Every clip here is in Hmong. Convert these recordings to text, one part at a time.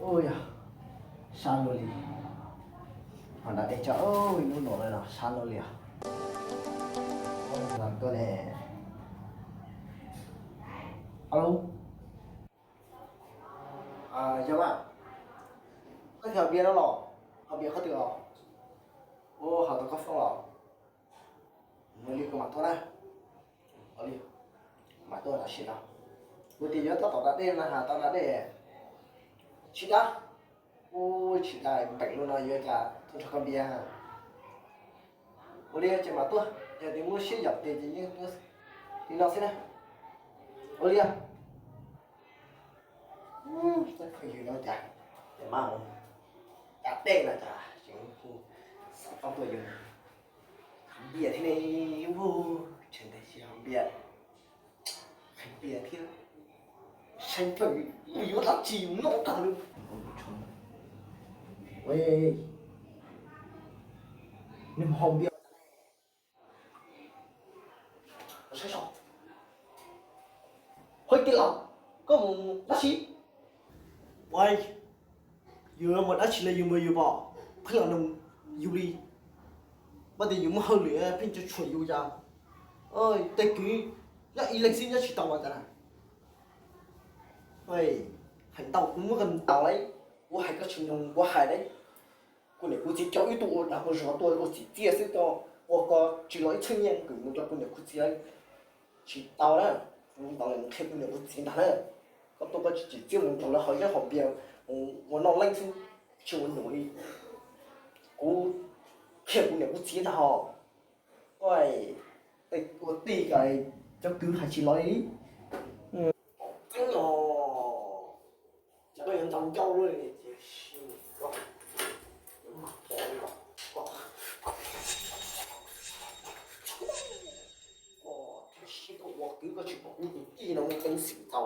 Ua yog sab luaj li, ho da dej tso, hnub no lawm no sab luaj li os. Tuaj ne. Alo, yog mas, koj thiaj hais npias no los, hais npias qhov twg os? Ua, hais tau koj foob los, ua li kuv mam tuaj na. Ua li, mam tuaj tam sim no. Kuv tias yuav tab tom da dej no has tau da dej. Tsis da, ua tsis da npeem luaj no yuav cas tuaj nrog koj npias. Ua li ces mam tuaj, yog tias muaj siab yam tiag ces yeej tuaj li no xwb na. Ua li, phooj ywg no cas, cas mas, cas dej no cas tseem hu xov tooj tuaj yug hais npias thiab ne. Tseem ntag tsis hais npias, hais npias thiab, saib npawg yuav dab tsi noj tag li. Nws mus hais npias. Saib so, hais tias los, koj mus dab tsi? Ua, yus mus dab tsi los yus mus yus pom, pheej los nug yus li, pab tias yus muaj hauj lwm pheej tsuas tshuam yus cas. Tej kwv nyob ib leeg xwb nyob tsis tau mas tas na. Hais ntau kuv muab koj ntaus lauj, kuv hais koj tsis mloog kuv hais lauj. Kuv niam kuv txiv coj ib tug ua dag ua zog tuaj ua txim txiaj xwb, coj ua koj tsis los ib txhiab nyiaj kwm mus rau kuv niam kuv txiv lauj. Tsis tau na, kuv ntaus los qhia kuv niam kuv txiv ntag na. Koj tuaj koj tsis tsim txiaj mus nrog lawv haus yeeb haus npias, mus ua noj leej xwb, tsis ua num li. Kuv qhia kuv niam kuv txiv ntag hos. Ua tij ko, cov kwv hais tsis los li. Tseeb los, cas koj yuav ntaus ncauj luaj li tiag, koj yuav mag pom li os. Koj, koj, koj, koj, koj ua kwv koj tsis pom kuv tus tij no muaj peev xwm tau,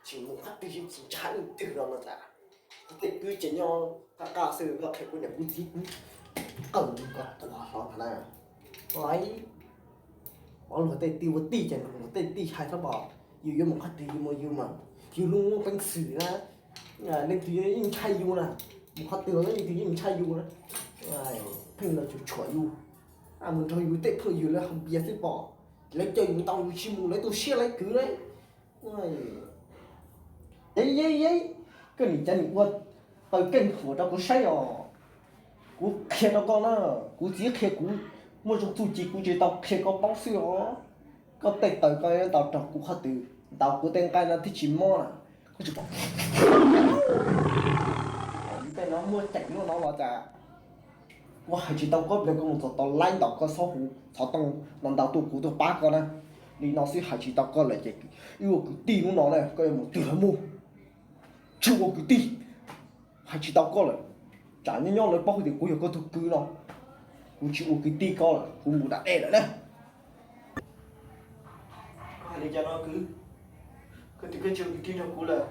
tsis mus qhov twg yeej tsis ntshai leej twg no no tas. Kuv tej kwv ces nyob qab qab xwb, koj qhia kuv niam kuv txiv kuv qawm koj tua hlo ntag na. Ua, luag tej tij ua tij ces luag tej tij hais thiab pom, yus yuav mus qhov twg yus mus yus mas, yus lub muaj peev xwm na, leej twg yeej ntshai yus na, mus qhov twg los leej twg yeej ntshai yus na. Pheej los tsuas tshuam yus, mus nrog yus tej phooj ywg lawv haus npias xwb pom, lawv coj yus ntau yus tsis mus lawv tu siab lawv kwv lawm. Yeeb yeeb yeeb, koj nim cav nim ua taw keej huam rau kuv saib os. Kuv qhia rau koj na, kuv txiv qhia kuv muaj zoo txuj ci, kuv tsis tau qhia koj paub xwb os. Koj tej taw koj yuav ntaus raug kuv qhov twg, ntaus kuv tej nqaij no twb tsis mob na. Koj tsis pom tej no muaj ceem luaj no los cas? Kuv hais tsis tau koj, koj mus txog tau laib ntaus koj xob hu xov tooj no ntau tuaj kuv tuaj pab koj na. Li no xwb hais tsis tau koj lawm ces wb ua kwv tij hnub no na, koj yuav mus twg los mus, tsis ua kwv tij. Hais tsis tau koj lawm, tsam nyob nyob lawv paub tias kuv yog koj tus kwv no, kuv tsis ua kwv tij koj lawm, kuv mus da dej lawm na. Koj hais li cas no kwv? Koj tias koj tsis ua kwv tij nrog kuv lawm.